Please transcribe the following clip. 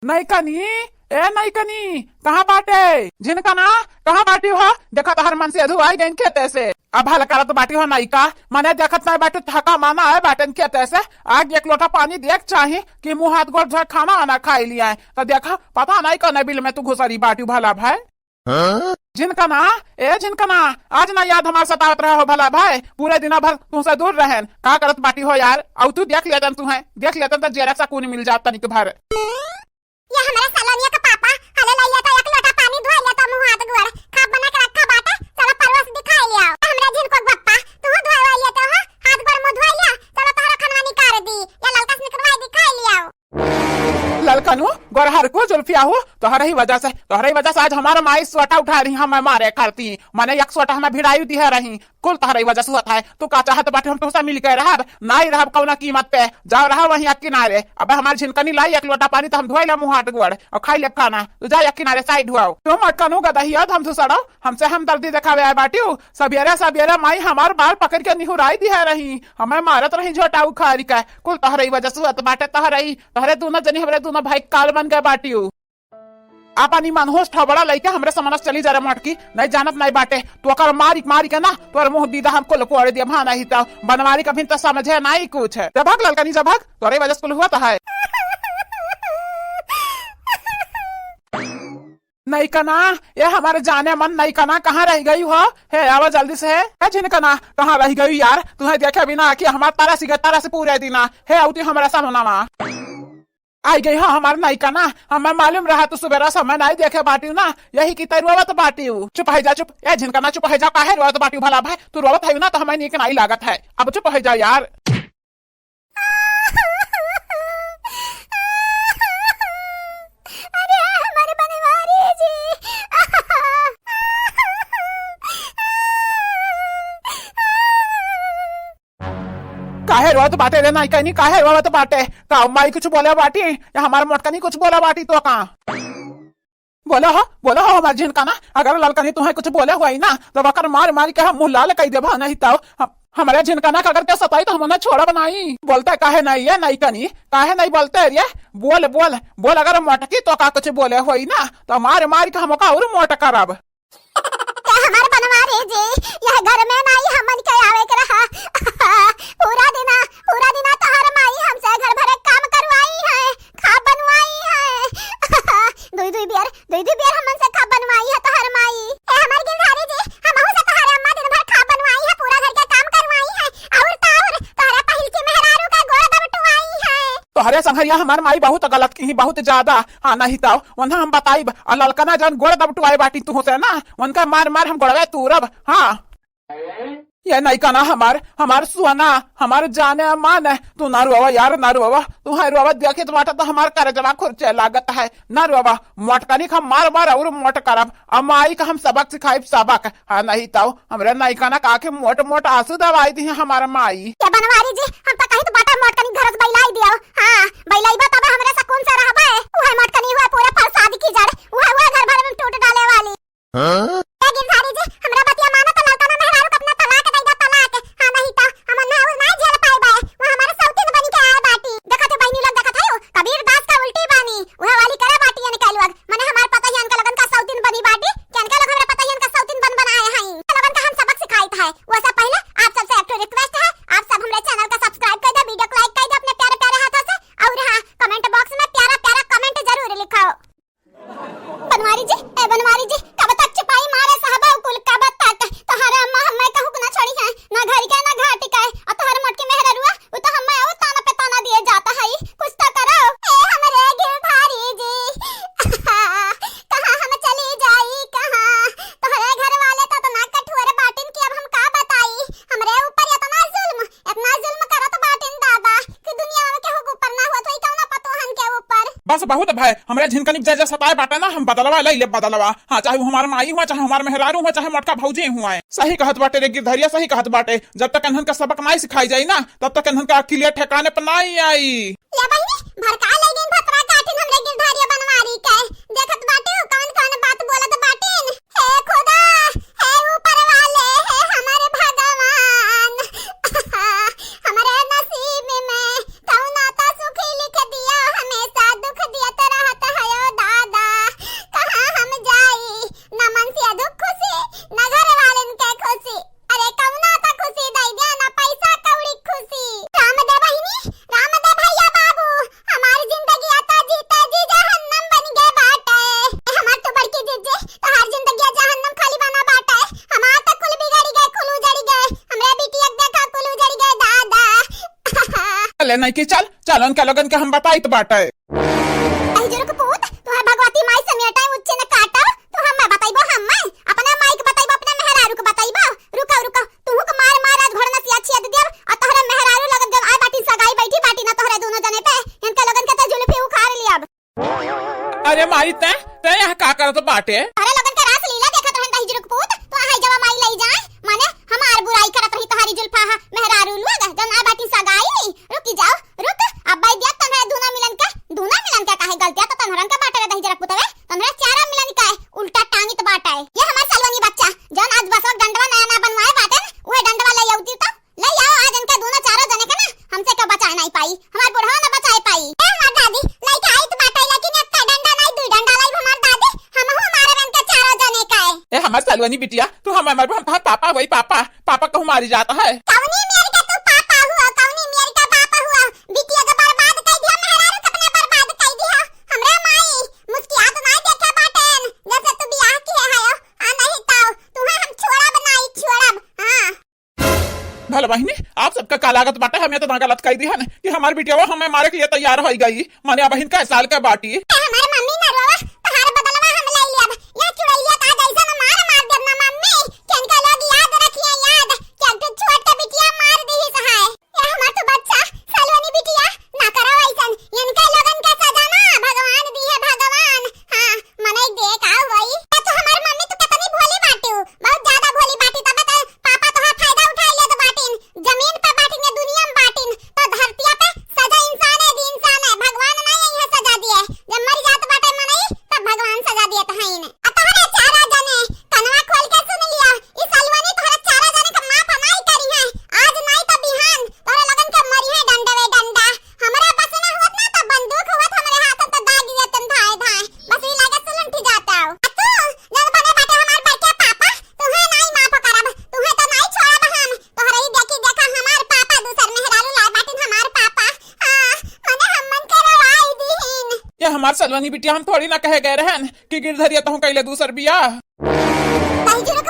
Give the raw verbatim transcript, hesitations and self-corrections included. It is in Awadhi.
नैकनी, ए नैकनी, कहाँ बाटे? झिनकना, कहाँ बाटी हो? देखा तोहर मनसेधू आई गइन खेते से। अब हल करत बाटी हो नैका, मने देखत नाई बाटी, थका माना आए बाटेन खेते से। आग एक लोटा पानी देख चाही कि मुँह हाथ गोड़ धोए खाना आना खाई लिया है। तो देखा, पता नाई कौन बिल में तू घुसरी बाटी भला भाई। हाँ? झिनकना, ए झिनकना, आज ना याद हमार सतावत रहा हो भला भाई, पूरे दिना भर तुमसे दूर रहेन। का करत बाटी हो यार? अउ तू देख लेतन, तुहे देख लेतन तो जेरा सकून मिल जात तनिक भर। ये हमरा सलोनिया के पापा, हले लइया तो एक लोटा पानी धोई लिया तो मुँह हाथ गोड़, खाब बना के रखा बाटे, चलो परोस दिखाई लिया। हमरा झिनको के पप्पा, तू धोई लिया तो हो, हाथ गोड़ मुँह धोई लिया, चलो तोहरा खनवा निकाल दी, या ललका से निकलवाई दिखाई लिया। ललकनू, गोरहरकू, जुल्फिया हो, तोहरे ही वजह से, तोहरे ही वजह से आज हमार माई सोटा उठा रही हमें मारे खातिर। मने एक सोटा हमें भिड़ाई दिहे रही, कुल तोहरे ही वजह से होत है। तू का चाहत बाटे हम तुमसे मिल के रहब? नाई रहब कौना कीमत पे। जाओ रहा वहीं एक किनारे। अब हमार झिनकनी लाई एक लोटा पानी तो हम धोई ले मुँह हाथ गोड़ और खाई ले खाना। तू जा एक किनारे साइड हुआ। तू मटकनू गदहिया हम सुसड़ो, हमसे हमदर्दी देखावे आए बाटियो। सबेरे सबेरे माई हमार बाल पकड़ के निहुराई दिहे रही, हमें मारत रही झोटा उखाड़ के। कुल तोहरे ही वजह से होत बाटे, तोहरे ही, तोहरे दोनों जनी हमरे दोनों भाई काल बन गए बाटियो। आपन ई मनहूस ठबड़ा लइके हमरे समनस चली जा रे मटकी, नहीं जानत नहीं बाटे। तो ओकर मारी मारी के ना तोर मुँह दीदा हम कुल कोड़ दिया, हाँ नहीं तो बनवारी कभी तो समझे नहीं कुछ। जब भाग ललकनी, जब भाग, तोरे वजह से कुल हुआ तो है। नैकना, ये हमारे जाने मन नैकना, कहाँ रह गई हो? हे, आवा जल्दी से। हे, ए झिनकना, कहाँ रह गई यार? तुम्हें देखे बिना कि हमार तरस गए, तरस पूरे दिना। हे, औती हमारा सामनावा। आई गई हो हमार नैकना, हमें मालूम रहा तू सुबेरा समय नहीं देखे बाटियो ना, यही की तरुआवत बाटियो। चुप है जा, चुप, ए झिनकना, चुप है जा, काहे रोवत बाटियो भला भाई? तू रोवत है ना तो हमें नीक नहीं लागत है, अब चुप है जा यार। अरे हमारे बनवारी जी। काहे रोवत बाटे रे नैकनी, काहे रोवत बाटे? का माई कुछ बोले बाटी या हमार मोटकनी कुछ बोले बाटी तो का? बोलो हो, बोलो हो हमार झिनकना, अगर ललकनी तुम्हें कुछ बोले हुई ना तो वकर मार मार के हम मुँह लाल कई देबो, नहीं तो हम, हमारे झिनकना का अगर के सताई तो हम उन्हें छोड़ब नहीं। बोलते काहे नहीं ये नैकनी, काहे नहीं बोलते रे? बोल बोल बोल, अगर मोटकी तो का कुछ बोले हुई ना तो मार मार के हम ओका और मोट करब। ए हमार बनवारी जी, यह घर में नाई हमन के आवे के रहा। पूरा दिना, पूरा दिना तोहर माई हमसे घर भरे काम करवाई है, खाब बनवाई है। दुई दुई बेर, दुई दुई बेर हमन से खाब बनवाई है तोहर माई। ए हमार गिरधारी जी, हमहू से तोहरे अम्मा दिन भर खाब बनवाई है, पूरा घर के काम करवाई है, और तो और तोहरे पहिल की मेहरारू का गोड़ दबटवाई है। तोहरे संघरिया हमार माई बहुत गलत की, बहुत ज्यादा। हाँ, नहीं तो उन्हें हम बताइब, आ ललकना जौन गोड़ दबटुआए बाटी तू से ना, उनका मार मार हम गोड़वे तूरब। हाँ, ये नैकना हमार, हमार सोना, हमार जाने मान, तू ना रोवा यार, ना रोवा। तू है रोवा देखित बाटा तो हमार करजवा खुरचे लागत है, ना रोवा। मोटकनी का मार मार और मोट करब, आ माई का हम सबक सिखाइब, सबक। हाँ, नहीं तो हमरे नैकना का आँखे मोट मोट आंसू दवाई दी हमार माई। ए बनवारी जी, हम तो कहित बाटा मोटकनी घर से बैलाई दियो। हाँ, बैलाइबा तबे हमरे सुकून से रहबे। उहे मोटकनी हुए पूरे फसाद की जड़, उहे, उहे घर भर में टूट डाले वाली। हाँ? ए गिरधारी जी, हमरा बतिया मानो तो ललकना मेहरारू के अपना तलाक दे दो, तलाक। हाँ, नहीं तो हम ना, ना झेल पाइबे। वो हमारे सौतीन बनी के आए बाटी। देखत हो बहिनी लोग, देखत हो, कबीर दास का उल्टी बानी। उहे वाली करे बाटी इनके लोग। मने हमार पतोहियन के लोगन का सौतीन बनी बाटी, कि इनके लोग हमरा पतोहियन का सौतीन बन बनाए हैं। इनके लोगन का हम सबक सिखाइत है। वो से पहले आप सबसे एक ठो request है, आप सब हमरे channel का subscribe कर दे, video को like कर दे अपने प्यारे प्यारे हाथों से, और हाँ, comment box में प्यारा प्यारा comment जरूर लिखो। बनवारी जी, ए बनवारी जी, कब तक चुपाई मारे साहबा कुल, कब तक? तोहरे अम्मा हमें कहूँ ना छोड़ी है, ना घर के ना घाट के, और तोहरे मोटकी मेहररुआ, वो तो हमें और ताना पे ताना दिए जाता है, कुछ तो करो। ए हमरे गिरधारी जी, कहाँ हम चली जाई, कहाँ? तोहरे घर वाले तो इतना कठोर बाटिन कि अब हम का बताई, हमरे ऊपर इतना जुल्म, इतना जुल्म करत बाटिन दादा कि दुनिया में केहू के ऊपर ना होत होई, कौना पतोहन के ऊपर। बस बहुत भय, हमरे झिनकनिक जे जे सताए बाटे ना, हम बदलवा ले ले बदलवा। हाँ, चाहे वो हमार माई हुआ, चाहे हमार मेहरारू हुआ, चाहे मोटका भौजी हुआ। सही कहत बाटे रे गिरधरिया, सही कहत बाटे। जब तक इन्हन का सबक नाई सिखाई जाई ना, तब तक इन्हन का अकिलिया ठिकाने पर नाई आई। या बहिनी, भड़का ले गइन भतरा काटिन हमरे गिरधारिया बनवारी के। देखत बाटे हो कौन कौन बात बोलत बाटिन। हे खुदा, हे ऊपर वाले, हे हमारे भगवान, हमारे नसीब में कौन आता सुखी लिख दिया, हमेशा दुख दियत रहत है। ले नहीं कि चल, चल उनके लोगन के हम बताइत बाटे। अहि जुरुक पूत, तोहर भगवती माई समेटे उच्चे न काटो, तो हम बताइबो, हम अपना माई के बताइबो, अपना मेहरारू के बताइबो। रुको, रुको, तुहू के मार मार आज घोड़ना सिया छिया दे देब, और तोहरे मेहरारू लगन जब आए बाटी सगाई बैठी बाटी ना तोहरे दोनों जने पे, इनके लोगन के तो जुल्फी उखाड़ लियब। अरे माई, तै, तै यहाँ का करत बाटे? अरे लोगन के रास लीला देखत रहन तही जुरुक पूत, तो अहाई जवा माई लई जाए, माने हमार बुराई करत रही तोहारी जुल्फा हा, मेहरारू लोग, जौन आ बाटी सगाई, रुकी जाओ, रुक, अब बाई दिया तन्हरा दूना मिलन के, दूना मिलन के काहे गलतिया तो तन्हरन के बाटे रे दही जुरुक पूतवे, तन्हरा चारा मिलन के उल्टा टांगित बाटे। ये हमार सलवनी बच्चा, जौन आज बसवा डंडवा नया नया बनवाए बाटे, उहे डंडवा ले आउती तो लई आओ आज इनके दूनो चारो जने के ना, हमसे का बचाए नहीं पाई, हमार बुढ़वा ना बचाए पाई। ए हमार दादी, लइका आइत बाटे, लेकिन एक का डंडा नहीं, दुई डंडा लाई हमार दादी, हमहू मारब इनके चारो जने का। ए हमार सलवनी बिटिया, तू हम, हमार, हम तोहार पापा वही पापा, पापा कहूँ मारी जाता है। कौनी मेर का तू पापा हुआ, कौनी मेर का बापा हुआ? बिटिया के बर्बाद कर दिया, मेहरारू के अपने बर्बाद कर दिया। हमरे माई, मुस्कियात नहीं देखे बाटेन, जैसे तू बियाह किए है, आ नहीं ताऊ, तुहे हम छोड़ब नहीं, छोड़ब, हाँ। भला बहिनी, आप सबका का लागत बाटे, हम इतना गलत कह दिहन कि हमार बिटिया हमें मारे के लिए तैयार हो गई। माने अब हिन कै साल के बाटी। ए, हमार मम्मी नरवा, तहार बदलवा हम ले लियब। या चुड़ैलिया का जैसन मार मार देब ना मम्मी, कि इनका लोग याद रखिए याद, कि एक ठो छोट बिटिया मार दिहिस है। ए, हमार तो बच्चा, सलवनी बिटिया, ना करा वैसन। इनका लोगन का सजा ना भगवान दिहे, भगवान। हाँ, मनई दे का होई? ए, तो हमार मम्मी तो कितनी भोली बाटी, बहुत ज्यादा भोली बाटी, तब तो पापा तोहार फायदा उठाई लेत बाटिन, जमीन पे बाटिन या दुनिया में बाटिन, तो धरतिया पे सजा इंसान है, भी इंसान है, भगवान ना यही है सजा दिए। जब मर जात बाटे मनई, तब भगवान सजा दिए तहाइन। आ तोहरे चारा जने, कनवा खोल के सुन लिया, ई सलवनी तोहरे चारा जने का माफ नाई करी है, आज नाई तो बिहान, तोहरे लगन के मरी है डंडवे डंडा। हमरा बस ना होत ना तो बंदूक होत हमरे हाथ तो दागी देतन धाए धाए। बस ई लागे सुलंठी जाता हो। आ तू, जब बने बाटे हमार बड़के पापा, तुहे नाई माफ करब, तुहे तो नाई छोड़ब हम। तोहरे ही देखी देखा हमार पापा दूसर मेहरारू लाए बाटिन हमार पापा। हाँ, मने हमन के रोवाई दीहिन। ये हमार सलवनी बिटिया, हम थोड़ी ना कहे गए रहन कि गिरधरिया तहु कैले दूसर बियाह। तही जुरुक